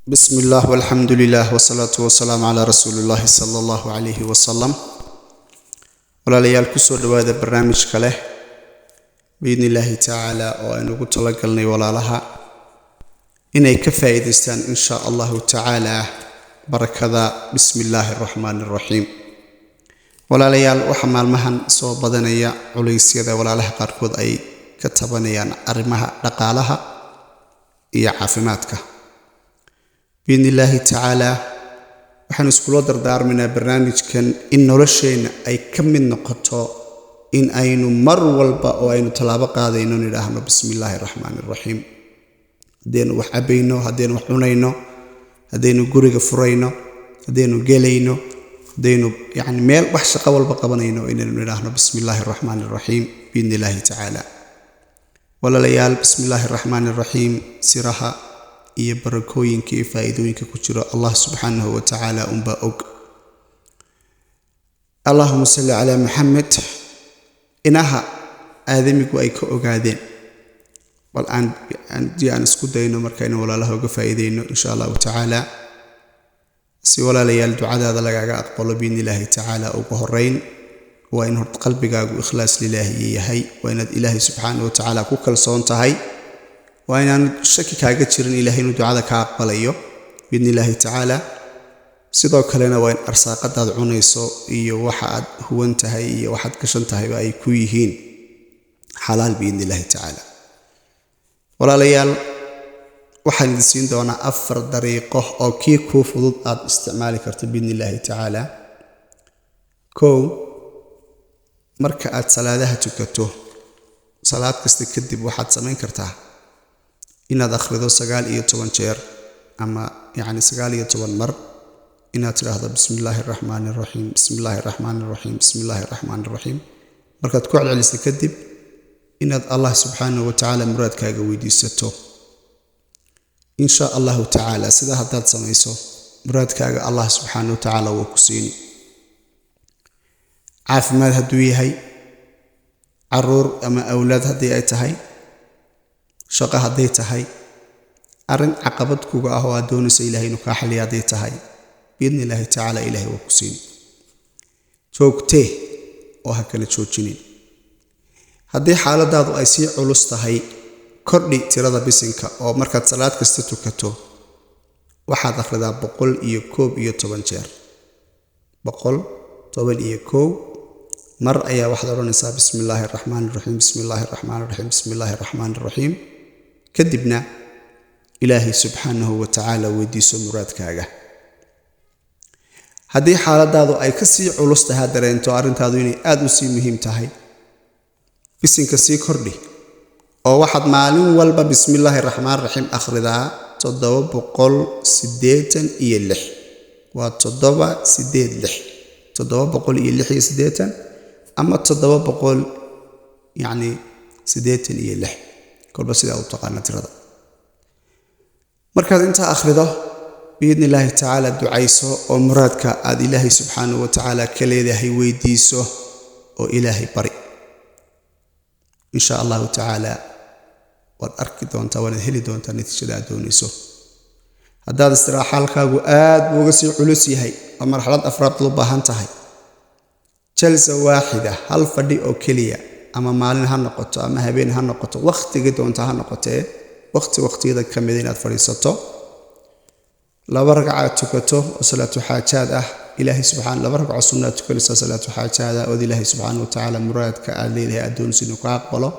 Bismi illah, walxamdu lilah, wasalaatu wasalaamu calaa rasuulillahi sala allahu calayhi wasalam. Walaalayaal, kusoo dhowaada barnaamij kale biidni illaahi tacaala oo aynu ugu talagalnay walaalaha inay ka faa'iidaystaan, in shaa allahu tacaala, barakada bismi illaahi araxmaani araxiim. Walaalayaal, waxaa maalmahan soo badanaya culaysyada walaalaha qaarkood ay ka tabanayaan arrimaha dhaqaalaha iyo caafimaadka. Biidni illaahi tacaala waxaanu iskula dardaarmaynaa barnaamijkan in nolosheenna ay ka mid noqoto in aynu mar walba oo aynu tallaabo qaadayno nidhaahno bismi illaahi araxmaani araxiim. Haddaynu wax cabayno, haddaynu wax cunayno, haddaynu guriga furayno, haddaynu gelayno, haddaynu yacni meel wax shaqo walba qabanayno, inaynu nidhaahno bismi illaahi araxmaani araxiim biidni illaahi tacaala. Walaalayaal, bismi illaahi araxmaani araxiim siraha iyo barakooyinka iyo faa'iidooyinka ku jiro Allah subxaanahu wa tacaala unbaa og. Allahuma salli calaa Maxamed. Inaha aadamigu ay ka ogaadeen bal aan haddii aan isku dayno markaynu walaalaha uga faa'iideyno, insha allahu tacaala. Si, walaalayaal, ducadaada lagaaga aqbalo biidni illaahi tacaala, ugu horeyn waa in horta qalbigaagu ikhlaas lilaahi yahay, waa inaad Ilaahay subxaanahu wa tacaala ku kalsoon tahay, waa inaanu shaki kaaga jirin Ilahay inuu ducada ka aqbalayo biidni illaahi tacaala. Sidoo kalena waa in arsaaqadaad cunayso iyo waxa aad huwan tahay iyo waxaad gashan tahayba ay ku yihiin xalaal biidni illaahi tacaala. Walaalayaal, waxaan idin siin doonaa 4 dariiqo oo kii kuu fudud aad isticmaali karto biidni illaahi tacaala. 1, marka aad salaadaha tukato, salaad kasta kadib waxaad samayn kartaa inaad akhrido 19 jeer ama yacni 19 mar inaad tidhaahdo bismi illaahi araxmaani araxiim, bismi illaahi araxmaani araxiim, bismi illaahi araxmaani araxiim. Markaad ku celceliso kadib, inaad Allah subxaanahu wa tacaala muraadkaaga weydiisato, in shaa allahu tacaala. Sidaa haddaad samayso, muraadkaaga Allah subxaanahu wa tacaala wuu ku siini. Caafimaad hadduu yahay, caruur ama awlaad haddii ay tahay, shaqo hadday tahay, arrin caqabad kuga ah oo aad doonayso Ilahay inuu kaa xaliya hadday tahay, biidni illaahi tacaala Ilahay waa ku siini. Joogtee oo ha kala joojinin. Haddii xaaladaadu ay sii culus tahay, kordhi tirada bisinka oo markaad salaad kasta tukato waxaad akhridaa 111 jeer. 111 mar ayaa waxaad odhanaysaa bismi illaahi araxmaani araxiim, bismi illaahi araxmaani araxiim, bismi illaahi araxmaani araxiim. Kadibna Ilaahay subxaanahu wa tacaala weydiiso muraadkaaga. Haddii xaaladaadu ay ka sii culus tahay, dareento arrintaadu inay aada u sii muhiim tahay, bisinka sii kordhi oo waxaad maalin walba bismi illaahi raxmaan raxiim akhridaa 786. Waa 786, 786 ama 700 yacni 86, kolba sidaa u taqaana tirada. Markaad intaa akhrido, biidni illaahi tacaala ducayso oo muraadka aad Ilaahay subxaanahu wa tacaala ka leedahay weydiiso oo Ilaahay bari. In sha allahu tacaala waad arki doontaa, waanaad heli doontaa natiijada aad doonayso. Haddaad istiraaxaalkaagu aad buu uga sii culus yahay oo marxalad afraad u baahan tahay, jalsa waaxida, hal fadhi oo keliya, ama maalin ha noqoto ama habeen ha noqoto, wakhtigii doonta ha noqotee, wakhti wakhtiyada ka mida inaad fadhiisato, 2 ragcaad tukato oo salaatu xaajaad ah. Ilaahay subxaan, 2 ragco sunnaad tukanaysaa, salaatu xaajaada, ood Ilaahay subxaana wa tacaala muraadka aad leedahay aad doonaysa inuu ka aqbalo.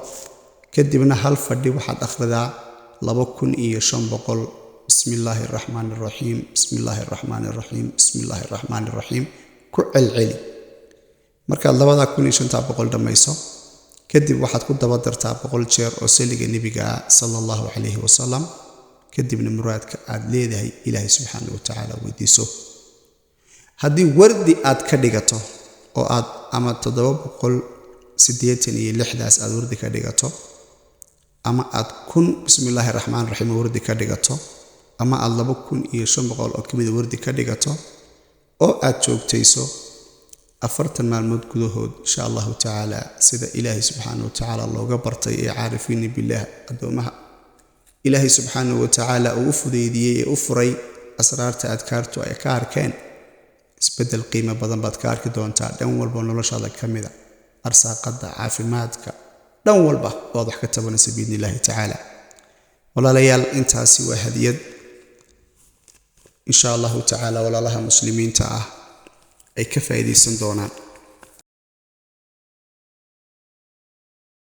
Kadibna hal fadhi waxaad akhridaa 2500 bismi illaahi araxmaani araxiim, bismi illaahi araxmaani araxiim, bismi illaahi araxmaani araxiim. Ku celceli. Markaad 2500 dhammayso kadib, waxaad ku daba dartaa 100 jeer oo saliga nebiga sala allahu calayhi wasalam. Kadibna muraadka aad leedahay Ilaahay subxaana wa tacaala weydiiso. Haddii wardi aad ka dhigato oo aad ama 786daas aad wardi ka dhigato, ama aad 1000 bismi illaahi raxmaan raxiim wardi ka dhigato, ama aad 2500 oo kamida wardi ka dhigato oo aad joogtayso, 40 maalmood gudahood, insha allahu tacaala, sida Ilaahay subxaana wa tacaala looga bartay ee caarifiina billaah, addoomaha Ilaahay subxaanahu wa tacaala uu u fudeydiyey ee u furay Asraarta adkaartu ay ka arkeen isbeddel qiimo badan baad ka arki doontaa dhan walba noloshaada ka mida, arsaaqadda, caafimaadka, dhan walba waad wax ka tabanaysa biidni illaahi tacaala. Walaalayaal, intaasi waa hadiyad insha allahu tacaala walaalaha muslimiinta ah ay ka faa'iidaysan doonaan.